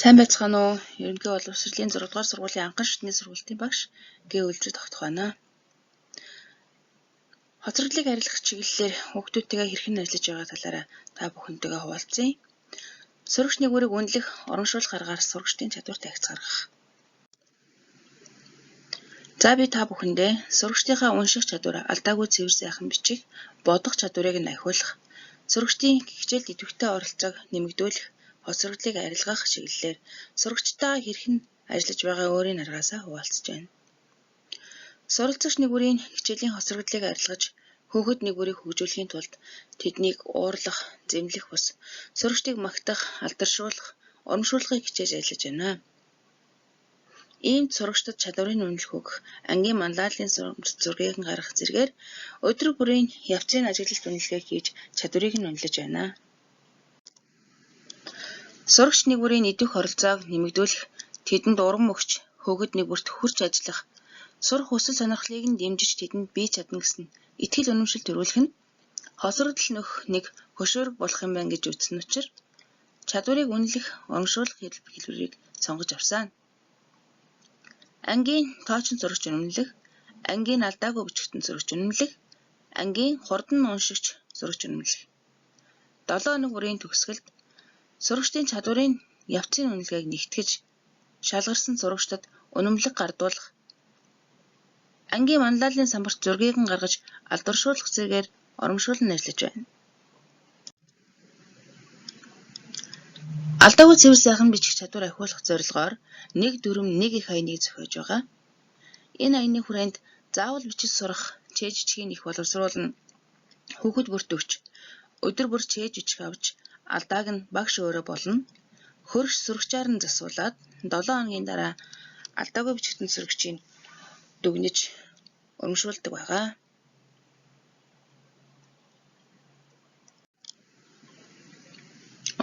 Сайн байцгаана уу? Ерөнхий боловсролын 6 дугаар сургуулийн анхан шатны сургуулийн багш Гэ Өлзий тогтох байна. Хоцроглыг арилгах чиглэлээр хүүхдүүдтэйгээ хэрхэн ажиллаж байгаа талаараа та бүхэнтэйгээ хуваалцъя. Сурагч нэгүрийг үнэлэх, урамшуулах аргаар сурагчдын чадвар тавьц гаргах. За би та бүхэндээ сурагчдынхаа унших чадвар, алдаагүй цэвэр сайхан бичих, бодох чадварыг нь ахиулах, сурагчдын хичээлд идэвхтэй оролцоог нэмэгдүүлэх, хоцрогдлыг арилгах чиглэлээр сурагчдтайгаа хэрхэн ажиллаж байгаа өөрийн аргаасаа хуваалцаж байна. Суралцагч нэгүрийн хичээлийн хоцрогдлыг арилгаж, хөөхөд нэгүрийг хөгжүүлэхийн тулд тэднийг уурлах, зэмлэх бус сурагчдыг магтах, алдаршуулах, урамшуулахыг хичээж ажиллаж байна. Иймд сурагчдад чадварын үнэлэх өгөх, ангийн манлайллын зургийг гаргах зэргээр өдөр бүрийн явцын ажиглалт үнэлгээ хийж чадварыг нь үнэлж байна. Сурагч нэгүрийн идэвх оролцоог нэмэгдүүлэх, тэдэнд урам өгч, хөөхөд нэгүрт хүрч ажиллах, сурах хүсэл сонирхлыг нь дэмжиж тэдэнд бие чадна гэсэн итгэл үнэмшил төрүүлэх нь хоцрогдол нөхөх нэг хөшүүрэг болох юм байна гэж үзсэн учраас чадварыг үнэлэх, урамшуулах хэлбэрийг сонгож авсан. Ангийн тоочин сурагч үнэмлэх, ангийн алдаагүй бичигтэн сурагч үнэмлэх, ангийн хурдан уншигч сурагч үнэмлэх. 7 хоног бүрийн төгсгөлд сурагчдын чадварын явцын үнэлгээг нэгтгэж шалгарсан сурагчдад үнэмлэх гардуулах, ангийн манлайллын самбарт зургийг нь гаргаж алдаршуулах зэргээр урамшуулан ажиллаж байна. Алдаагүй цэвэр сайхан бичих чадвар ахиулах зорилгоор нэг дүрэм нэг их аяныг зохиож байгаа. Энэ аяны хүрээнд заавал бичиж сурах, чээж бичгийг их боловсруулна. Хүүхэд бүрт өгч, өдөр бүр чээж бичих авч алдааг нь багш өөрөө болно. Хөрш сурагчаар нь засуулаад 7 хоногийн дараа алдаагүй бичигдэн сурагчийг дүгнэж урамшуулдаг байгаа.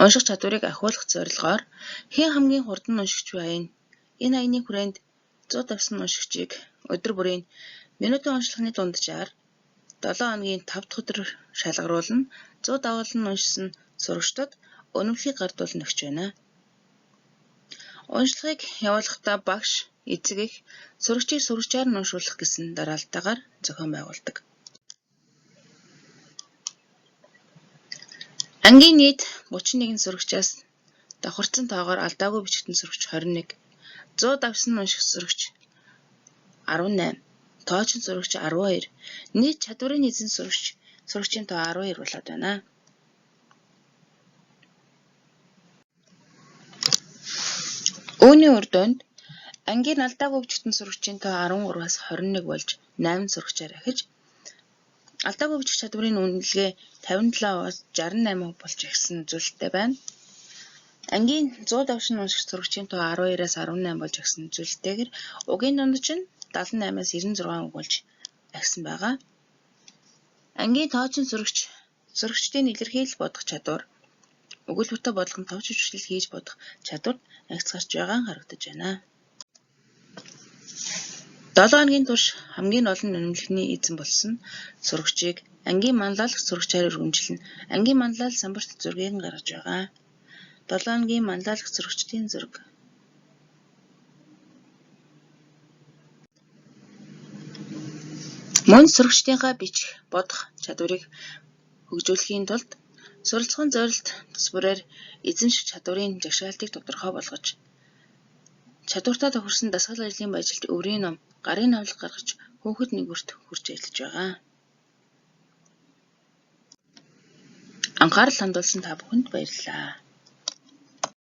Унших чадварыг ахиулах зорилгоор хэн хамгийн хурдан уншигч вэ аян. Энэ аяны хүрээнд 100 давсан уншигчийг өдөр бүрийн минутын уншлагын дунджаар 7 хоногийн 5 дахь өдөр шалгаруулна. 100 давуулан уншсан сурагчдад үнэмлэхийг гардуулан өгч байна. Уншлагыг явуулахдаа багш, эцэг эх сурагчийг сурагчаар нь уншуулах гэсэн дараалтайгаар зохион байгуулдаг. Ангийн нийт 31 сурагчаас давхарцсан тоогоор алдаагүй бичигдэн сурагч 21, 100 давсан унших сурагч 18, тоочин сурагч 12, нийт чадварын эзэн сурагчийн тоо 12 болоод байна. Үүний үр дүнд ангийн алдаагүй бичигдэн сурагчийн тоо 13-аас 21 болж 8 сурагчаар ахиж, алдаагүй бичих чадварын үнэлгээ 57-аас 68% болж ихсэн үзүүлэлттэй байна. Ангийн 100 давшин унших сурагчийн тоо 12-аас 18 болж ихсэн үзүүлэлттэйгээр угийн дундаж нь 78-аас 96 үг болж ахисан байгаа. Ангийн тоочин сурагчдын илэрхийлэл бодох чадвар, өгүүлбэртэй бодлого нь товч хвшлэл хийж бодох чадварт агц гарч байгаа нь харагдаж байна. 7 хоногийн турш хамгийн олон үнэмлэхний эзэн болсон сурагчийг ангийн манлайлагч сурагчаар өргөмжилнө. Ангийн манлайл самбарт зургийг нь гаргаж байгаа. 7 хоногийн манлайлагч сурагчдын зураг. Мөн сурагчдынхаа бичих, бодох чадварыг хөгжүүлэхийн тулд суралцахын зорилт тус бүрээр эзэмших чадварын жагшаалтыг тодорхой болгож, чадвартаа тохирсон дасгал ажлын баяжилт, өврийн ном, гарын авлага гаргаж хөөхөд нэгүрт хүрч ажиллаж байгаа. Анхаарал хандуулсан та бүхэнд баярлалаа.